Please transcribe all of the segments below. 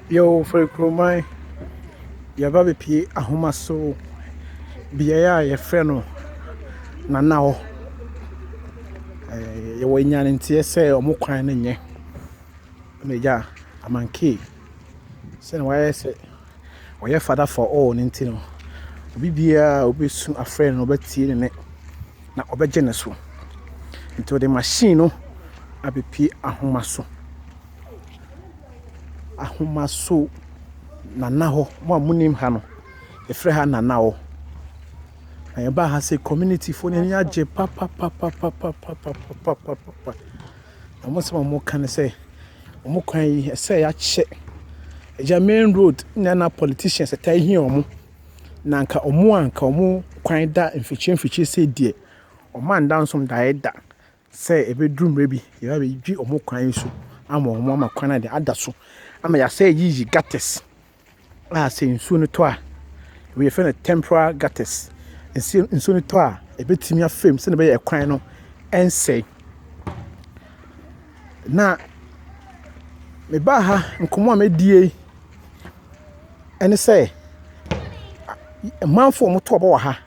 Yo, Fɛkuroman, yɛaba abɛpue ahoma so, beaeɛ a wɔfrɛ no Nana hɔ. Yɛwɔ nyanenteɛ sɛ wɔn kwan no nyɛ. Ɛna agya Amankey, sɛdeɛ wayɛ sɛ ɔyɛ father for all no nti no, obi biara a ɔbɛsu afrɛ no no, ɔbɛtie ne nne na ɔbɛgye ne so. Nti ɔde machine no abɛpue ahoma so. Ahoma so Nana hɔ. Mo a monim ha no, yɛfrɛ ha Nana hɔ. Na yɛbaa ha sɛ community foɔ no ani agye papapapapapapapapapa. Na wɔn nsɛm a wɔka ne sɛ, wɔn kwan yi ɛsɛ yɛakyɛ. Agya, main road na na politicians taa hia wɔn. Na anka wɔn a anka wɔn kwan da mfikyire mfikyire sei deɛ, wɔn anda nsom daeɛ da sɛ ɛbɛduru mmerɛ bi yɛba abɛdwi wɔn kwan yi so ama wɔn, ama kwan no ada so ama yɛasɛ yiyi gutters a sɛ nsuo no tɔ a, wɔyɛfrɛ no temporal gutters. Nsuo no tɔ a, ɛbɛtumi afam sɛdeɛ ɛbɛyɛ ɛkwan no ɛnsɛe. Na mebaa ha, nkɔmmɔ a medie ɛne sɛ amanfoɔ a wɔto aba wɔ ha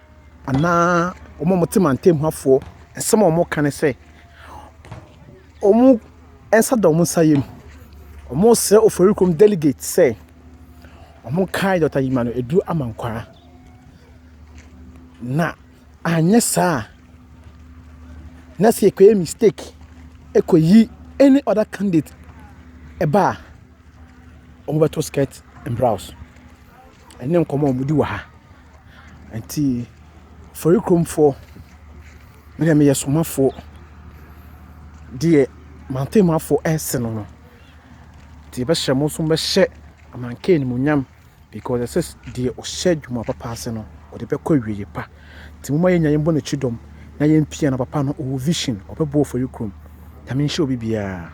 anaa wɔn a wɔte mantam hafoɔ, nsɛm a wɔka ne sɛ wɔn nsa da wɔn nsa yam. Wɔresrɛ Oforikrom delegate sɛ wɔnkae Dr. Emmanuel Adu Amankwaa. Na anyɛ saa a, na sɛ yɛkɔyɛ mistake ɛkɔyi any other candidate ɛba a, wɔbɛto skirt and blouse. Ɛne nkɔmmɔ a wɔdi wɔ ha. Nti Oforikromfoɔ, me deɛ meyɛ somafoɔ. Deɛ mantam hafoɔ ɛrese no, nti yɛbɛhyɛ mo nso bɛhyɛ Amankey animuonyam because ɛsɛ deɛ ɔhyɛ adwuma papa ase no, ɔde bɛkɔ awieeɛ pa. Nti momma yɛn nyinaa yɛmbɔ n'akyi dɔm na yɛmpia no. Papa no ɔwɔ vision, ɔbɛboa Oforikrom. Nyame nhyɛ obi biara.